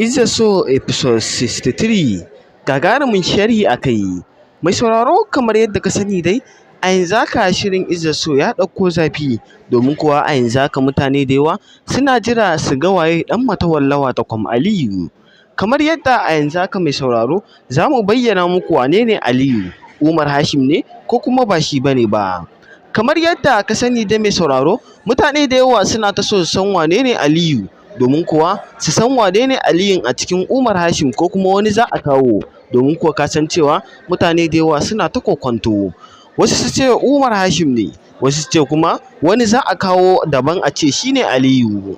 Izzar So episode 63, gagarumin sharhi aka yi. Mai sauraro, kamar yadda ka sani dai, a yanzu haka shirin Izzar So ya ɗauko zafi, domin kuwa a yanzu haka mutane da yawa suna jira su ga waye ɗan Matawalle, watakwam Aliyu. Kamar yadda a yanzu haka, mai sauraro, za mu bayyana muku wane ne Aliyu, Umar Hashim ne ko kuma ba shi ba ne ba. Kamar yadda ka sani dai, mai sauraro, mutane da yawa suna ta so su san wane ne Aliyu, domin kuwa su san wane ne Aliyun a cikin Umar Hashim ko kuma wani za a kawo, domin kuwa ka san cewa mutane da yawa suna ta kokwanto. Wasu su ce Umar Hashim ne, wasu su ce kuma wani za a kawo daban a ce shi ne Aliyu.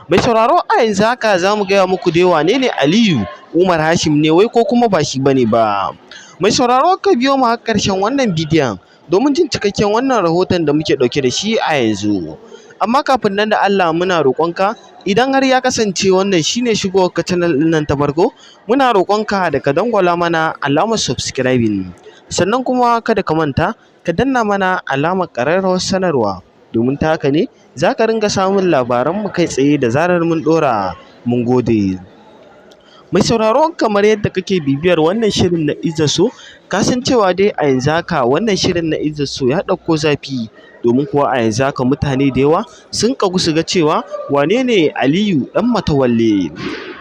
Mai sauraro, a yanzu haka za mu gaya muku dai wane ne Aliyu, Umar Hashim ne wai ko kuma ba shi ba ne ba. Mai sauraro, ka biyo mu har ƙarshen wannan bidiyon domin jin cikakken wannan rahoton da muke ɗauke da shi a yanzu. Amma kafin nan, da Allah muna roƙonka, idan har ya kasance wannan shine shigowarka channel ɗin nan ta farko, muna roƙonka da ka dangwala mana alamar subscribing, sannan kuma kada ka manta ka danna mana alamar ƙararrawar sanarwa, domin ta haka ne za ka ringa samun labaranmu kai tsaye da zarar mun ɗora. Mun gode. Mai sauraro, kamar yadda kake bibiyar wannan shirin na Izzar So, ka san cewa dai a yanzu haka wannan shirin na Izzar So ya ɗauko zafi, domin kuwa a yanzu haka mutane da yawa sun ƙagu su ga cewa wane ne Aliyu ɗan Matawalle.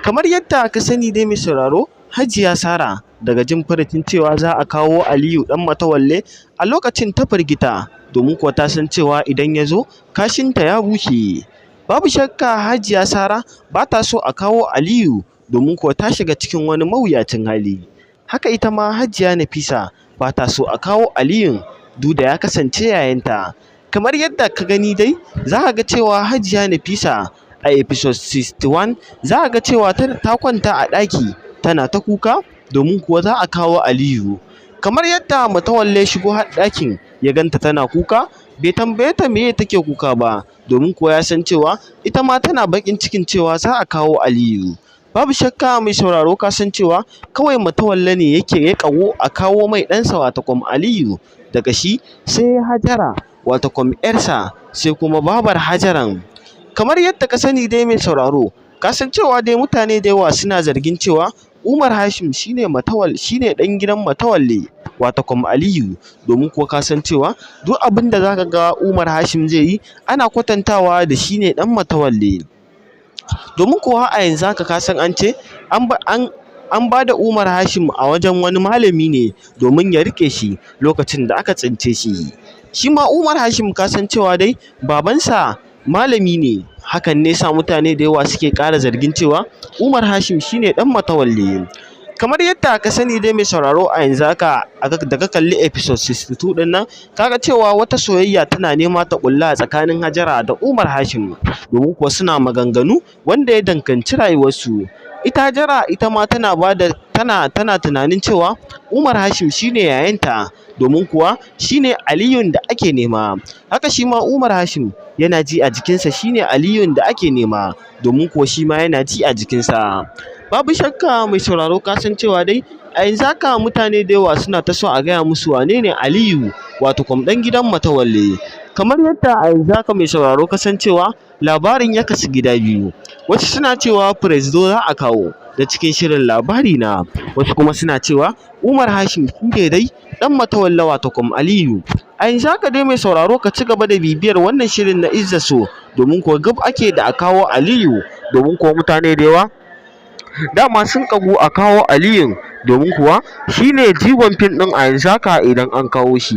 Kamar yadda ka sani dai, mai sauraro, Hajiya Sara daga jin furucin cewa za a kawo Aliyu ɗan Matawalle, a lokacin ta firgita, domin kuwa ta san cewa idan ya zo kashinta ya bushe. Babu shakka Hajiya Sara ba ta so a kawo Aliyu, domin kuwa ta shiga cikin wani mawuyacin hali. Haka ita ma Hajiya Nafisa ba ta so a kawo Aliyun, duk da ya kasance yayanta. Kamar yadda ka gani dai, za ka ga cewa Hajiya Nafisa a episode 61, za ka ga cewa ta kwanta a ɗaki tana ta kuka, domin kuwa za a kawo Aliyu. Kamar yadda Matawalle ya shigo har ɗakin ya ganta tana kuka, bai tambaye ta meye take kuka ba, domin kuwa ya san cewa ita ma tana baƙin cikin cewa za a kawo Aliyu. Babu shakka, mai sauraro, ka san cewa kawai Matawalle ne yake ya ƙagu a kawo mai ɗansa, watakwam Aliyu. Daga shi sai Hajara, watakwam ƴarsa, sai kuma babar Hajaran. Kamar yadda ka sani dai, mai sauraro, ka san cewa dai mutane da yawa suna zargin cewa Umar Hashim shine Matawal shine ɗan gidan Matawalle, watakwam Aliyu, domin kuwa ka san cewa duk abin da zaka ga Umar Hashim zai yi, ana kwatantawa da shi ne ɗan Matawalle. Domin kuwa a yanzu haka ka san an ce an ba da Umar Hashim a wajen wani malami ne domin ya riƙe shi lokacin da aka tsince shi. Shi ma Umar Hashim, ka san cewa dai babansa malami ne, hakan ne yasa mutane da yawa suke ƙara zargin cewa Umar Hashim shine ɗan Matawalle. Kamar yadda ka sani dai, mai sauraro, a yanzu haka da ka kalli episode 62 ɗin nan, ka ga cewa wata soyayya tana nema ta ƙullu a tsakanin Hajara da Umar Hashim, domin kuwa suna maganganu wanda ya danganci rayuwarsu. Ita Hajara ita ma tana bada tana tunanin cewa Umar Hashim shine yayanta, domin kuwa shine Aliyun da ake nema. Haka shi ma Umar Hashim yana ji a jikinsa shine Aliyun da ake nema, domin kuwa shi ma yana ji a jikinsa. Babu shakka, mai sauraro, ka san cewa dai a yanzu haka mutane da yawa suna ta so a gaya musu wane ne Aliyu, watakwam ɗan gidan Matawalle. Kamar yadda a yanzu haka, mai sauraro, ka san cewa labarin ya kasu gida biyu. Wasu suna cewa Presdo za a kawo da cikin shirin Labarina, wasu kuma suna cewa Umar Hashim shi ne dai ɗan Matawalle, watakwam Aliyu. A yanzu haka dai, mai sauraro, ka ci gaba da bibiyar wannan shirin na Izzar So, domin kuwa gab ake da a kawo Aliyu, domin kuwa mutane da yawa dama sun ƙagu a kawo Aliyun, domin kuwa shi ne jigon fim ɗin a yanzu haka idan an kawo shi.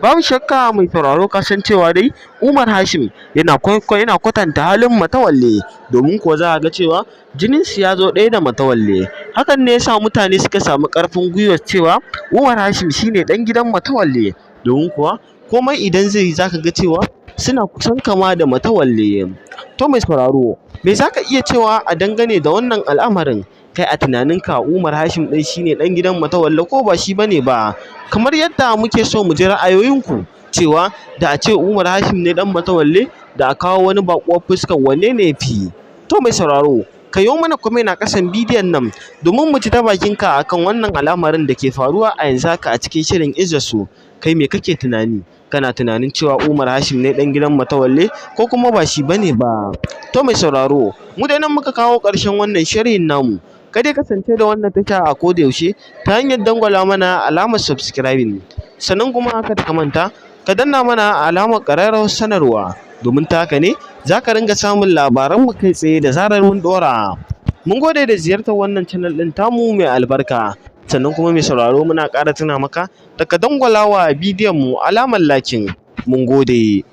Babu shakka, mai sauraro, ka san cewa dai Umar Hashim yana kwatanta halin Matawalle, domin kuwa za a ga cewa jininsu ya zo ɗaya da Matawalle. Hakan ne ya sa mutane suka samu ƙarfin gwiwar cewa Umar Hashim shine ɗan gidan Matawalle, domin kuwa komai idan zai yi, za ka ga cewa suna kusan kama da Matawalle. To, mai sauraro, me za ka iya cewa a dangane da wannan al'amarin? Kai a tunaninka, Umar Hashim ɗin shine ɗan gidan Matawalle ko ba shi bane ba? Kamar yadda muke so mu ji ra'ayoyinku cewa da a ce Umar Hashim ne ɗan Matawalle da a kawo wani baƙuwar fuskar, wanne ne yafi? To, mai sauraro, ka yo mana comment a ƙasan bidiyon nan domin mu ji ta bakinka akan wannan al'amarin da ke faruwa a yanzu haka a cikin shirin Izzar So. Kai me kake tunani? Kana tunanin cewa Umar Hashim ne ɗan gidan Matawalle ko kuma ba shi bane ba? To mai sauraro, mu dai nan muka kawo ƙarshen wannan sharhin namu. Ka dai kasance da wannan tasha a koda yaushe ta hanyar dangwala mana alamar subscribing. Sannan kuma kada ka manta ka danna mana alamar ƙararrawar sanarwa, domin ta haka ne za ka ringa samun labaranmu kai tsaye da zarar mun ɗora. Mun gode da ziyartar wannan channel ɗin tamu mai albarka. Sannan kuma mai sauraro, muna ƙara tuna maka da ka dangwala wa bidiyon mu alamar liking. Mun gode.